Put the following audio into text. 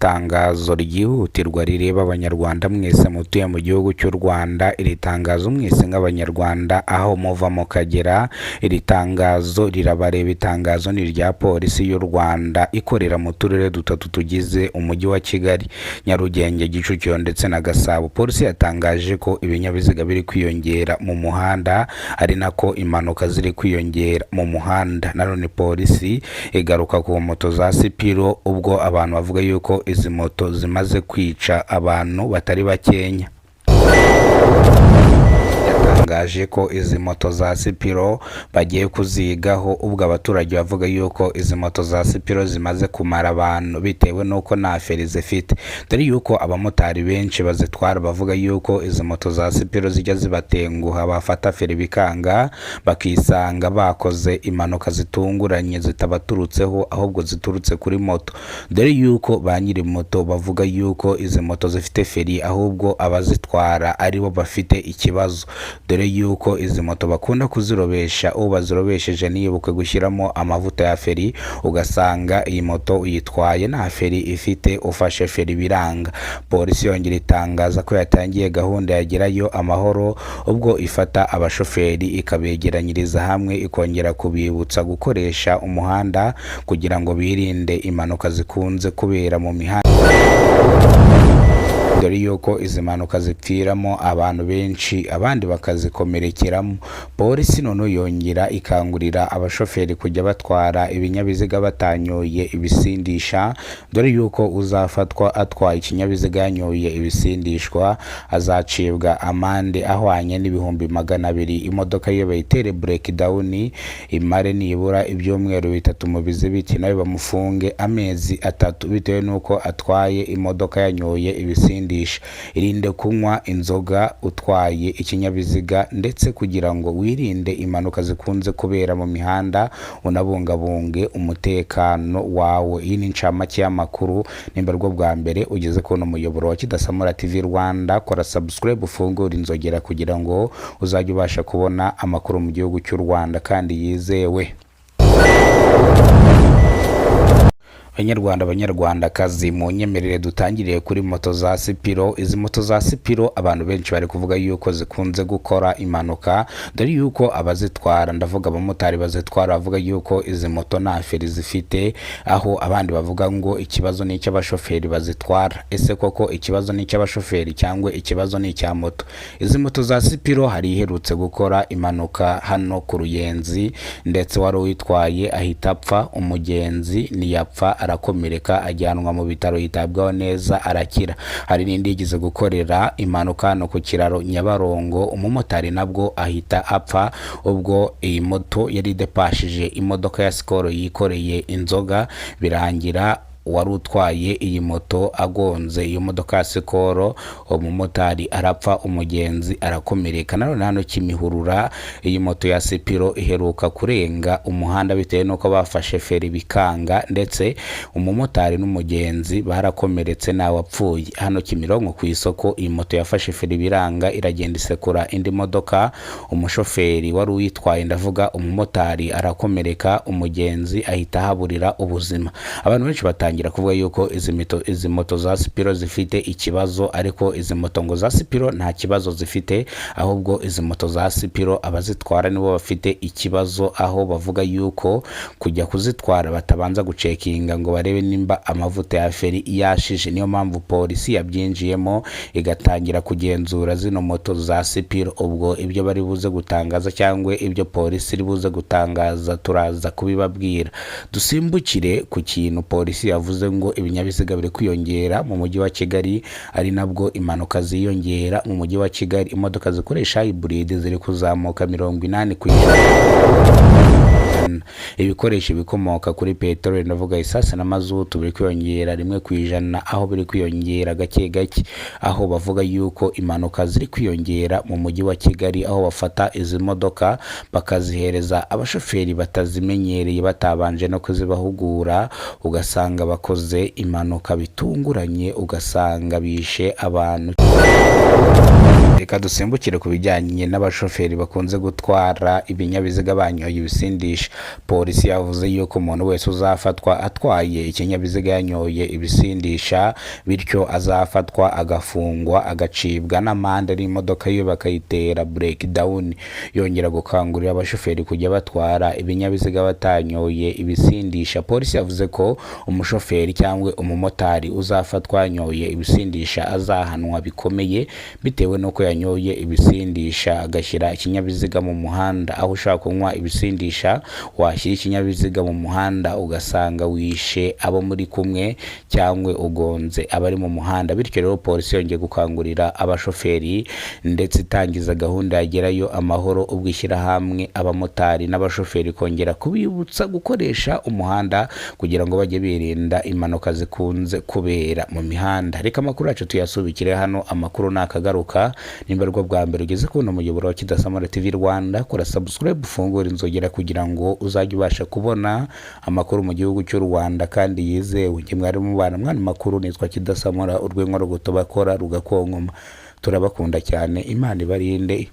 Itangazo ryihutirwa rireba Abanyarwanda mwese mutuye mu gihugu cy'u Rwanda. Iri tangazo mwese nk'Abanyarwanda aho muva mukagera, iri tangazo rirabareba. Itangazo ni irya Polisi y'u Rwanda ikorera mu turere dutatu tugize Umujyi wa Kigali: Nyarugenge, Kicukiro ndetse na Gasabo. Polisi yatangaje ko ibinyabiziga biri kwiyongera mu muhanda, ari nako impanuka ziri kwiyongera mu muhanda. Nanone polisi igaruka ku moto za Sipiro, ubwo abantu bavuga yuko izi moto zimaze kwica abantu batari bakenya. Yatangaje ko izi moto za Sipiro bagiye kuzigaho, ubwo abaturage bavuga yuko izi moto za Sipiro zimaze kumara abantu bitewe n'uko nta feri zifite, dore yuko abamotari benshi bazitwara bavuga yuko izi moto za Sipiro zijya zibatenguha, bafata feri bikanga, bakisanga bakoze impanuka zitunguranye zitabaturutseho ahubwo ziturutse kuri moto, dore yuko ba nyiri moto bavuga yuko izi moto zifite feri ahubwo abazitwara aribo bafite ikibazo, dore yuko izi moto bakunda kuzirobesha, uwo bazirobesheje ntiyibuke gushyiramo amavuta ya feri, ugasanga iyi moto uyitwaye nta feri ifite, ufashe feri biranga. Polisi yongera itangaza ko yatangiye gahunda ya Gerayo Amahoro, ubwo ifata abashoferi ikabegeranyiriza hamwe, ikongera kubibutsa gukoresha umuhanda kugira ngo birinde impanuka zikunze kubera mu mihanda, dore yuko izi mpanuka zipfiramo abantu benshi, abandi bakazikomerekeramo. Polisi noneho yongera ikangurira abashoferi kujya batwara ibinyabiziga batanyoye ibisindisha, dore yuko uzafatwa atwaye ikinyabiziga yanyoye ibisindishwa azacibwa amande ahwanye n'200,000, imodoka ye bayitere breakdown imare nibura ibyumweru 3 mu bizibiti, nawe bamufunge amezi 3 bitewe n'uko atwaye imodoka yanyoye ibisindisha. Irinde kunywa inzoga utwaye ikinyabiziga, ndetse kugira ngo wirinde impanuka zikunze kubera mu mihanda, unabungabunge umutekano wawe. Iyi ni incamake y'amakuru. Nimba aribwo bwa mbere ugeze kubona umuyoboro wa Kidasamura TV Rwanda, kora subscribe, ufungure inzogera kugira ngo uzajye ubasha kubona amakuru mu gihugu cy'u Rwanda kandi yizewe. Banyarwanda, Banyarwandakazi, mu nyemerere dutangiriye kuri moto za Sipiro. Izi moto za Sipiro abantu benshi bari kuvuga yuko zikunze gukora impanuka, dore yuko abazitwara, ndavuga abamotari bazitwara, bavuga yuko izi moto nta feri zifite, aho abandi bavuga ngo ikibazo ni icy'abashoferi bazitwara. Ese koko ikibazo ni icy'abashoferi cyangwa ikibazo ni icya moto? Izi moto za Sipiro hari iherutse gukora impanuka hano ku Ruyenzi, ndetse wari uyitwaye ahita apfa, umugenzi ntiyapfa, arakomereka, ajyanwa mu bitaro yitabwaho neza arakira. Hari n'indi yigeze gukorera impanuka hano ku kiraro Nyabarongo, umumotari nabwo ahita apfa, ubwo iyi moto yari idepashije imodoka ya Sikoro yikoreye inzoga, birangira uwari utwaye iyi moto agonze iyo modoka ya Sikoro, umumotari arapfa, umugenzi arakomereka. Nanone hano Kimihurura iyi moto ya Sipiro iheruka kurenga umuhanda bitewe n'uko bafashe feri bikanga, ndetse umumotari n'umugenzi barakomeretse ntawapfuye. Hano Kimironko ku isoko iyi moto yafashe feri biranga, iragenda isekura indi modoka, umushoferi wari uyitwaye, ndavuga umumotari, arakomereka, umugenzi ahita ahaburira ubuzima. Abantu benshi batangira kuvuga yuko izi moto za Sipiro zifite ikibazo, ariko izi moto ngo za Sipiro nta kibazo zifite, ahubwo izi moto za Sipiro abazitwara nibo bafite ikibazo, aho bavuga yuko kujya kuzitwara batabanza gucekinga ngo barebe nimba amavuta ya feri yashije. Niyo mpamvu polisi yabyinjiyemo igatangira kugenzura zino moto za Sipiro. Ubwo ibyo bari buze gutangaza cyangwa ibyo polisi iri buze gutangaza turaza kubibabwira. Dusimbukire ku kintu polisi yavuze ngo ibinyabiziga biri kwiyongera mu mujyi wa Kigali, ari nabwo impanuka ziyongera mu mujyi wa Kigali. Imodoka zikoresha hybrid ziri kuzamuka 80%. Ibikoresho bikomoka kuri peteroli, ndavuga esase na mazutu, biri kwiyongera 1%, aho biri kwiyongera gake gake, aho bavuga yuko impanuka ziri kwiyongera mu mujyi wa Kigali, aho bafata izi modoka bakazihereza abashoferi batazimenyereye, batabanje no kuzibahugura, ugasanga bakoze impanuka bitunguranye, ugasanga bishe abantu. Reka dusimbukire ku bijyanye n'abashoferi bakunze gutwara ibinyabiziga banyoye ibisindisha. Polisi yavuze yuko umuntu wese uzafatwa atwaye ikinyabiziga yanyoye ibisindisha, bityo azafatwa agafungwa, agacibwa n'amande, n'imodoka ye bakayitera breakdown. Yongera gukangurira abashoferi kujya batwara ibinyabiziga batanyoye ibisindisha. Polisi yavuze ko umushoferi cyangwa umumotari uzafatwa yanyoye ibisindisha azahanwa bikomeye, bitewe n'uko yanyoye ibisindisha agashyira ikinyabiziga mu muhanda. Aho ushaka kunywa ibisindisha washyira ikinyabiziga mu muhanda ugasanga wishe abo muri kumwe cyangwa ugonze abari mu muhanda. Bityo rero polisi yongeye gukangurira abashoferi ndetse itangiza gahunda yagerayo amahoro, ubwo ishyirahamwe abamotari n'abashoferi kongera kubibutsa gukoresha umuhanda kugira ngo bajye birinda impanuka zikunze kubera mu mihanda. Reka amakuru yacu tuyasubikire hano, amakuru nakagaruka. Nimba aribwo bwa mbere ugeze kubona umuyoboro wa Kidasamara TV Rwanda, kora subscribe, ufungure inzogera kugira ngo uzajye ubasha kubona amakuru mu gihugu cy'u Rwanda kandi yizewe. Njye mwari mubana mwana makuru nitwa Kidasamura, urwego rugoto bakora rugakonkoma. Turabakunda cyane, Imana ibarinde.